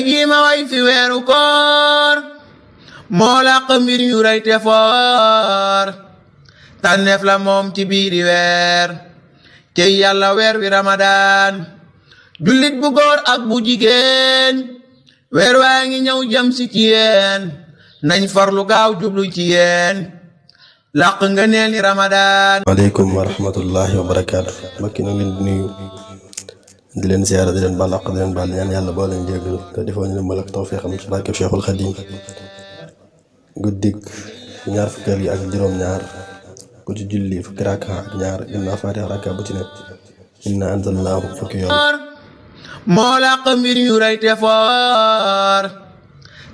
jii ma way fi weeru koor moo làq mbir yu rëy te foor tànneef la moom ci biiri weer cey yàlla weer wi ramadaan jullit bu góor ak bu jigéen weer waa ngi ñëw jëm si ci yéen nañ farlu gaaw jublu ci yéen làq nga neel ni ramadaan. waaleykum wa rahmatullahi wa barakaatu. mbokk yi ñu ngi leen di nuyu di leen ziyaara di leen baal àq di leen baal ñaan yàlla boo leen jéggal te defoo ñu dimbal ak tawfiixam ci barke Cheikhul Khadim. guddik ñaar fukkeel yi ak juróom-ñaar ku ci julli fukki rakka ak ñaar ginnaaw Faatiha rakka bu ci nekk inna anzalnaahu fukki yoon. moo làq mbir yu rëy te foor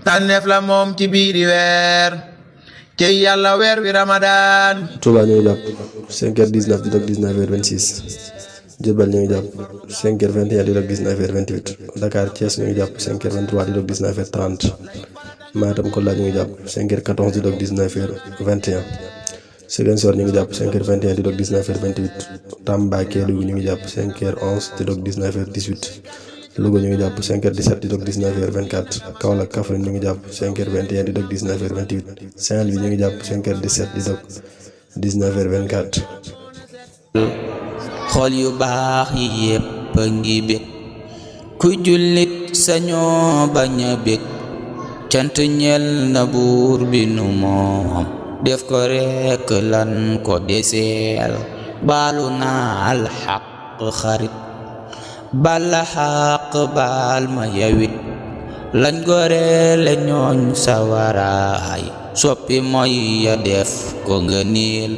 tànneef la moom ci biiri weer cey yàlla weer wi ramadaan. Touba ñu ngi jàpp 5h19 di dog 19h26 Diourbel ñu ngi jàpp 5h21 di dog 19h28 Dakar Thiès ñu ngi jàpp 5h23 di dog 19h30 Matam Kolda ñu ngi jàpp 5h14 di dog 19h21 Ziguinchor ñu ngi jàpp 5h21 di dog 19h28 Tamba Kédougou ñu ngi jàpp 5h11 di dog 19h18 Louga ñu ngi jàpp 5h17 di dog 19h24 Kaolack Kaffrine ñu ngi jàpp 5h21 di dog 19h28 Saint-Louis ñu ngi jàpp 5h17 di dog 19h24. xool yu baax yi yépp a ngi bég ku jullit sañoo bañ a bég cant ñel na buur bi nu moom def ko rekk lan ko deseel baalu naa alxaq xarit bala xaq baal ma yawit lañ goreele ñooñ sawaraay soppi mooy ya def ko nga niil